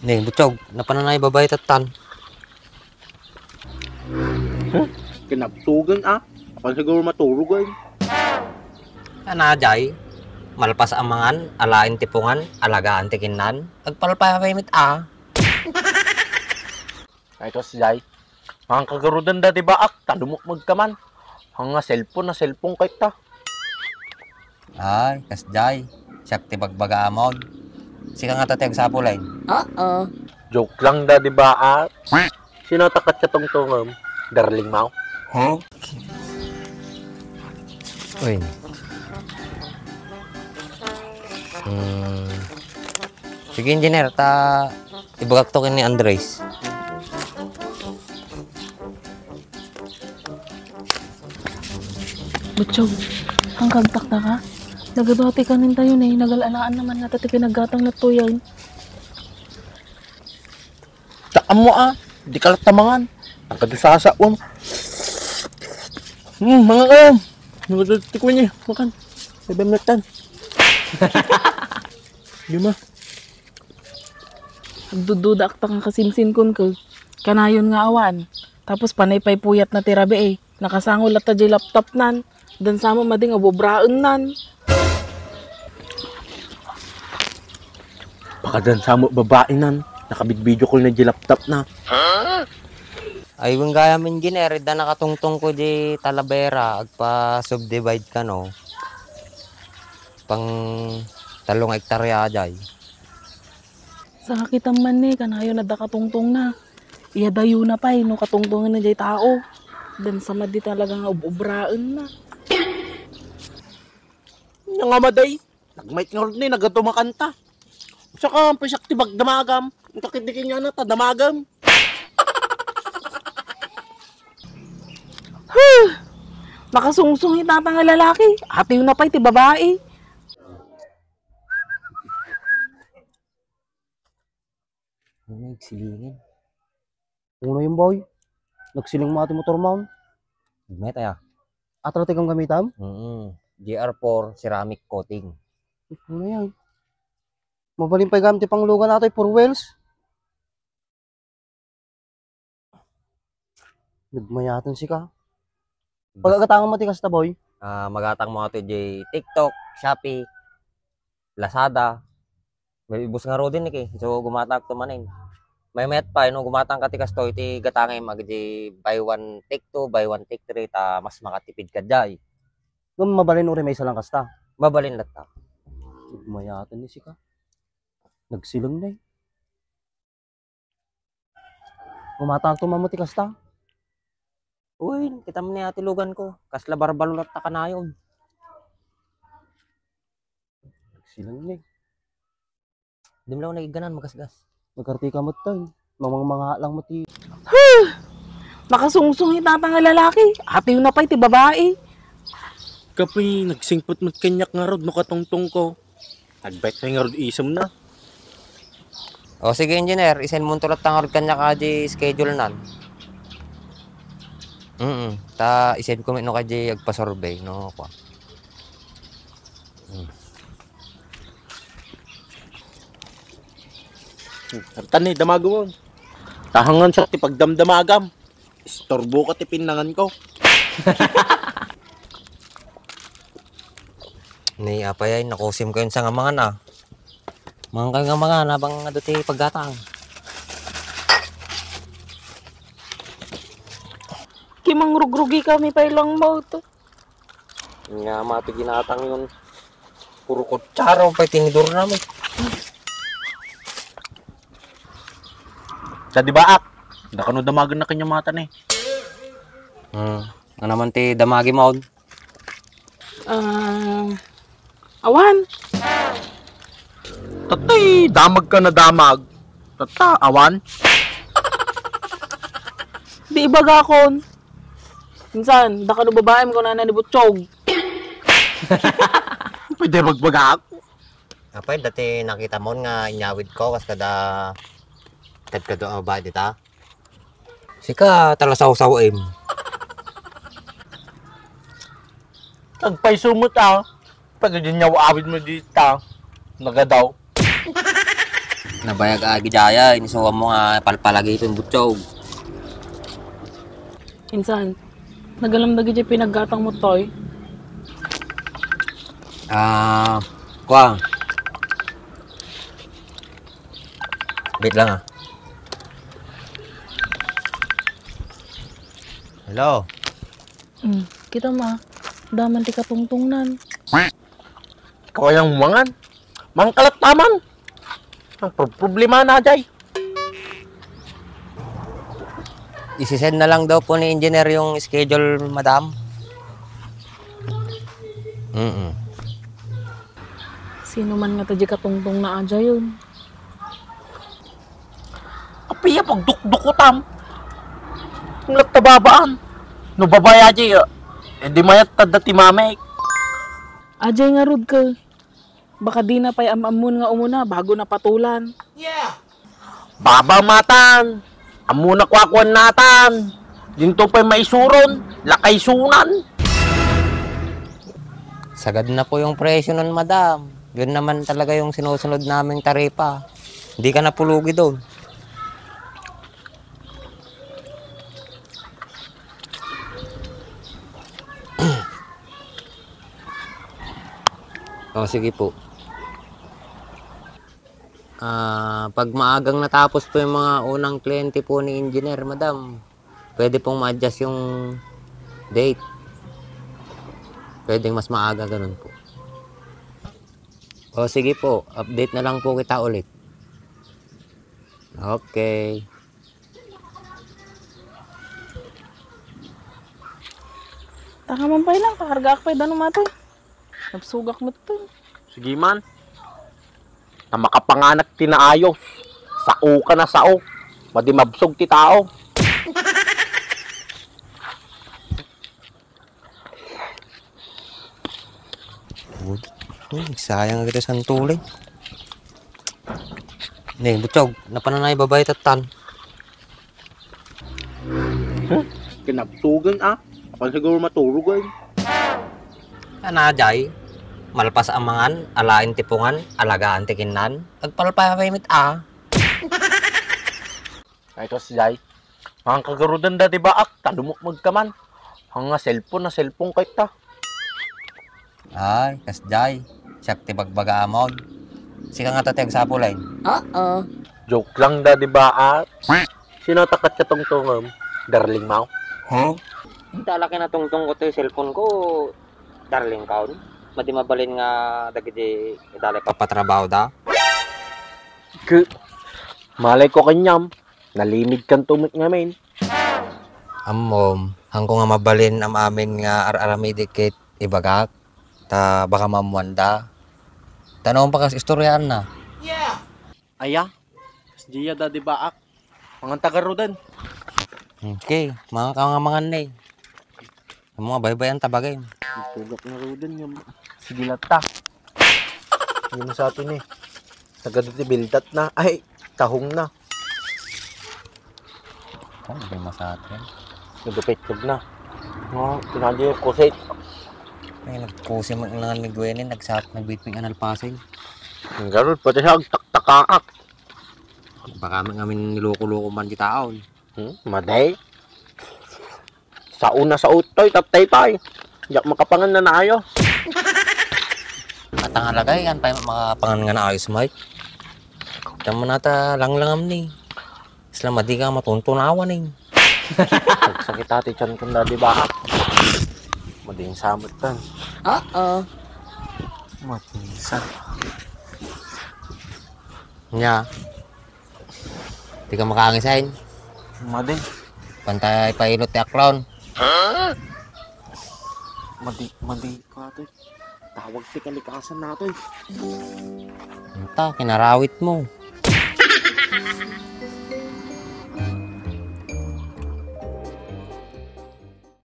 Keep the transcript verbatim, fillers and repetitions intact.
Ne, Butchog, napananay babae tattan. Kinabsugan, ah. Apan siguro maturugan. Ana, Jay? Malpas a mangan, alaen ti pungan, alagaan ti kinnan. Agpalpay met, ah. Ay, tos, Jay. Ang kagarudan dati baak, talumok magkaman. Ang nga cellphone na cellphone kay ta. Ay, kasjay. Siak ti bagbaga amon. Sika nga ta ti agsapulen. Oo. Joke lang, Daddy Baak. Sino takat ka tungtungam? Darling mo? Huh? Uy. Hmm. Sige, engineer, ta ibagak to ken ni Andres. Butchog, hangkagtakta ka? Nagadu ti kanin tayo, ne. Nagal-alaan naman nga ta ti kinaggatang na tuyan. Takam mo, ah. Di ka latta mangan. Ang kadusasa, um. Hmm, mga ka. Mga dati ko niya. Makan. Sabi mo tan. Di ma. Agdududa ak ta nga kasinsin kun ko. Kanayon nga awan. Tapos panay pay puyat na ti rabii, eh. Nakasangol latta jay laptop nan. Dan samo mading abubraen nan. Pakadan samo babae nan. Nakabidvideo call na jay laptop na. Ay, wen gayam engineer, da nakatungtong ko di Talavera, agpa-subdivide kano. Pang talong hektarya jay. Sakitam man ni, kanayon adda katungtong na. Iya dayo na pay, no katungtongan na jay tao. Dan sama di talaga nga ub-ubraen na. Nga maday, nagmait nga rod ni, nagatumakan ta. Saka, ang pasak ti bagdamagam, ang kakit di kanya na, ta damagam. Huh! Nakasungsong itata nga lalaki, atiw na pay ti babae. Ano, nagsilingan? Uno yung boy. Nagsiling mo ati motor mo. Met aya. Atro ti kam gamitam? Mm. G R four ceramic coating. Ano yan? Mabalin pa'y gamit ti panglugan atoy four wheels. Nagmayaten sika. Bas- Pagagatangan mo ti kasta, boy? Ah, magatang mo ato di TikTok, Shopee, Lazada. May ibus nga rudin ni ki. So, gumatang to manin. May met pa, no, gumatang ka ti kastoy, ti gatangem, agdi buy one, take two, buy one, take three, ta mas makatipid ka jay. Ngem mabalin uri may isa lang kasta. Mabalin latta. Nagmayaten ni sika. Nagsiling na eh. Gumatang to mamo ti kasta. Uy, kita mo ni ati lugan ko. Kasla barbalo latta kanayon. Nagsiling ni. Di mo lang naiganan, magasgas. Nagkarti ka mo tayo. Mamang mga lang mo ti. Huh! Nakasungsong itata nga lalaki. Atiw na pa'y ti babae. Kapoy, nagsingpot mo kanyak nga rod no katungtong ko. Nagbet na nga rod isem na. O sige, engineer, isend mo to latta nga rod kanyak adi schedule nan. Mm, ta isend ko no kadi agpa-survey, no, kwa. Hmm. Artan ni, damago mo. Tahangan siya ti pagdamdamagam. Istorbo ka ti pinnangan ko. Ni apay ay, nakusim ko yun sa nga mangan, ah. Mangan kayo nga mangan, abang nga ti paggatang. Kimangrugrugi kami pa ilang mauto. Nga mati ginatang yun. Puro kutsara pay tinidor namin. Sa di baak, dakano damagan na kanya mata ni. Hmm. Ano naman ti damagi mo? Ah, awan. Tatay, damag ka na damag. Tata, awan. Di ibaga kon. Minsan, dakano babaem ko na ni Butchog. Pwede magbaga ako. Apay, dati nakita mo nga inyawid ko, kas kada, kad kado a babae dita. Sika, talasawsaw, em. Agpaysumot, ah. Pag inyawid mo dita, nagadaw. Nabayag agi dayay, inisuam mo nga palpalagi pen butsog. Insan, nagalam dagiti pinaggatang mo toy? Ah, kwa. Wait lang, ah. Hello? Hmm, kita ma, daman ti katungtungnan. Ikaw ayang mangan? Mangkalat taman. Ang pro-, problema na, Jay. Isi-send na lang daw po ni engineer yung schedule, madam. Mm-mm. Sino man nga ta di katungtong na adya yun? Apia pagdukdukotam. Ang nagtababaan. No babay aja, eh, di mayat tadda ti mamek. Ajay nga rud ka. Baka di na pay am-ammon nga umuna bago na patulan. Baba matan. Ammona kuakuan natan. Dinto pay maisuron. Lakay sunan. Sagad na po yung presyo nun, madam. Yun naman talaga yung sinusunod naming taripa. Hindi ka napulugi doon. Oh, sige po. Ah, pag maagang natapos po yung mga unang kliyente po ni engineer, madam, pwede pong ma-adjust yung date. Pwedeng mas maaga, ganun po. O sige po, update na lang po kita ulit. Okay. Taka man pay lang, kakargaak pay danum atoy. Nabsugak met to. Sige man. Ta makapanganak ti naayo. Sao ka na sao. Madi mabsog ti tao. Uy, sayang kita santulay. Ne, butsog, napananay babae tattan. Hmm? Kinabsugan, ah. Apan siguro maturog, ay. Ana, jay. Malpas a mangan, alaen ti pungan, alagaan ti kinnan. Agpalpay met, ah. Ay, kas jay. Mangkagarudan da ti baak, ta lumukmeg ka man. Nga cellphone na cellphone kayta. Ay, kasjay. Siak ti bagbaga amon. Sika nga ta ti agsapul, ay. Oo. Joke lang da, di ba, ah? Sino ta ket katungtungem? Darling mo? Huh? Ita la kinatungtong ko ti cellphone ko, darling kaon. Madi mabalin nga dagiti ita la papatrabaho da. Ke, malay ko kaniam, nalimid kanto met ngamin. Ammom, hanko nga mabalin am-amin nga ar-aramidek ket ibagak, ta baka maammoanda. Ta no, pakas istoryaanna. Aya, kasdiya da di baak. Mangan ta garuden. Okay, mangan ka nga mangan ni. Amo nga baybay-an ta bagay. Tugak na ruden nga. Sige latta. Ano sa atin eh? Sagad ti bildat na. Ay, tahong na. Oh, di masatin. Nagapitog na. No, tinadyo yung kusit. Ay, nagkusi man nga ni Gwen, nagsat, nagbitbit nga nalpasing. Ang garod, pati siya, agtaktakaak. Baka man ngamin niloko-loko man di taon. Hmm? Maday? Sa una sa utoy, taptay pay. Diak makapangan na naayo. Matangalagay, yan pay makapangan nga naayos, Mike. Tama nata, langlangam ni. Isla madi ka matuntunawan, eh. Nagsakit ati tiyan kun dadi ba? Mading samot tan. Oo. Mading sa. Nya. Di ka makaangisain. Madi. Pantay pailot ti aklon. Madi, madi ka to. Tawag ti kalikasan nato eh. Anta, kinarawit mo.